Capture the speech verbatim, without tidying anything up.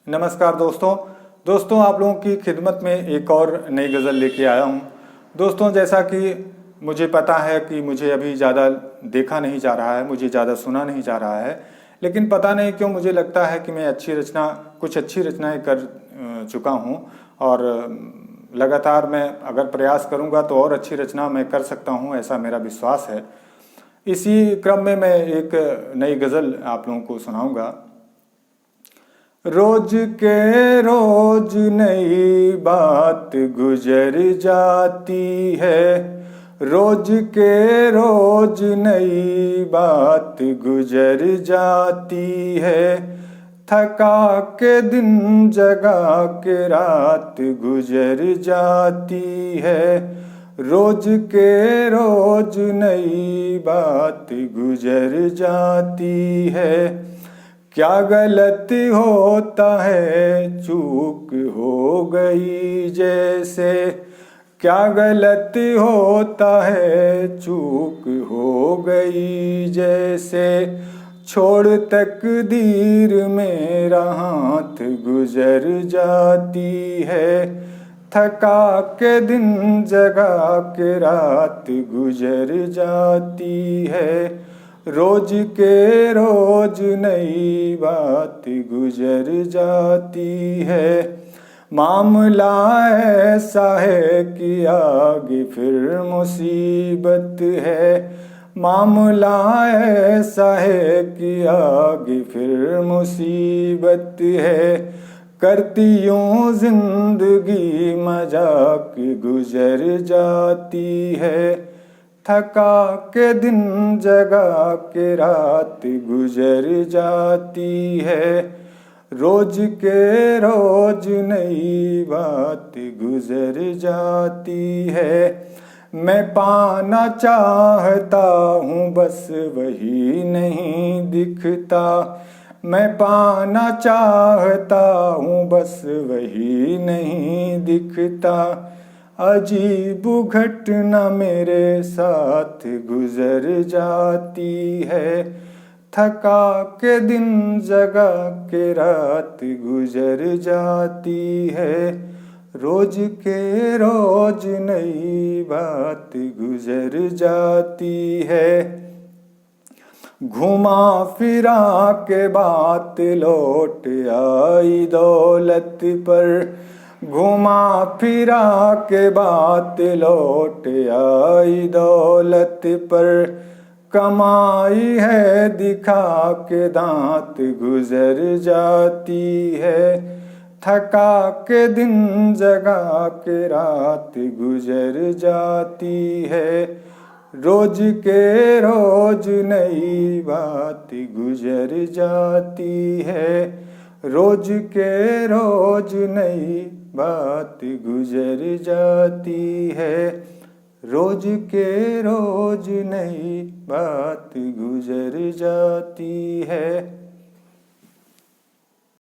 नमस्कार दोस्तों। दोस्तों, आप लोगों की खिदमत में एक और नई गज़ल लेके आया हूँ। दोस्तों, जैसा कि मुझे पता है कि मुझे अभी ज़्यादा देखा नहीं जा रहा है, मुझे ज़्यादा सुना नहीं जा रहा है, लेकिन पता नहीं क्यों मुझे लगता है कि मैं अच्छी रचना, कुछ अच्छी रचनाएं कर, अ, चुका हूँ और लगातार मैं अगर प्रयास करूँगा तो और अच्छी रचना मैं कर सकता हूँ, ऐसा मेरा विश्वास है। इसी क्रम में मैं एक नई गज़ल आप लोगों को सुनाऊँगा। रोज के रोज नई बात गुजर जाती है, रोज के रोज नई बात गुजर जाती है। थका के दिन, जगा के रात गुजर जाती है, रोज के रोज नई बात गुजर जाती है। क्या गलती होता है, चूक हो गई जैसे, क्या गलती होता है, चूक हो गई जैसे, छोड़ तकदीर मेरा हाथ गुजर जाती है। थका के दिन, जगा के रात गुजर जाती है, रोज के रोज नई बात गुजर जाती है। मामला ऐसा है कि आगे फिर मुसीबत है, मामला ऐसा है कि आगे फिर मुसीबत है। करती यूं जिंदगी मजाक गुजर जाती है, थका के दिन, जगा के रात गुजर जाती है, रोज के रोज नई बात गुजर जाती है। मैं पाना चाहता हूँ, बस वही नहीं दिखता, मैं पाना चाहता हूँ, बस वही नहीं दिखता। अजीब घटना मेरे साथ गुजर जाती है, थका के दिन, जगा के रात गुजर जाती है, रोज के रोज नई बात गुजर जाती है। घुमा फिरा के बात लौट आई दौलत पर, घुमा फिरा के बात लौट आई दौलत पर। कमाई है दिखा के दांत गुजर जाती है, थका के दिन, जगा के रात गुजर जाती है, रोज के रोज नई बात गुजर जाती है, रोज के रोज नई बात गुजर जाती है, रोज के रोज नई बात गुजर जाती है।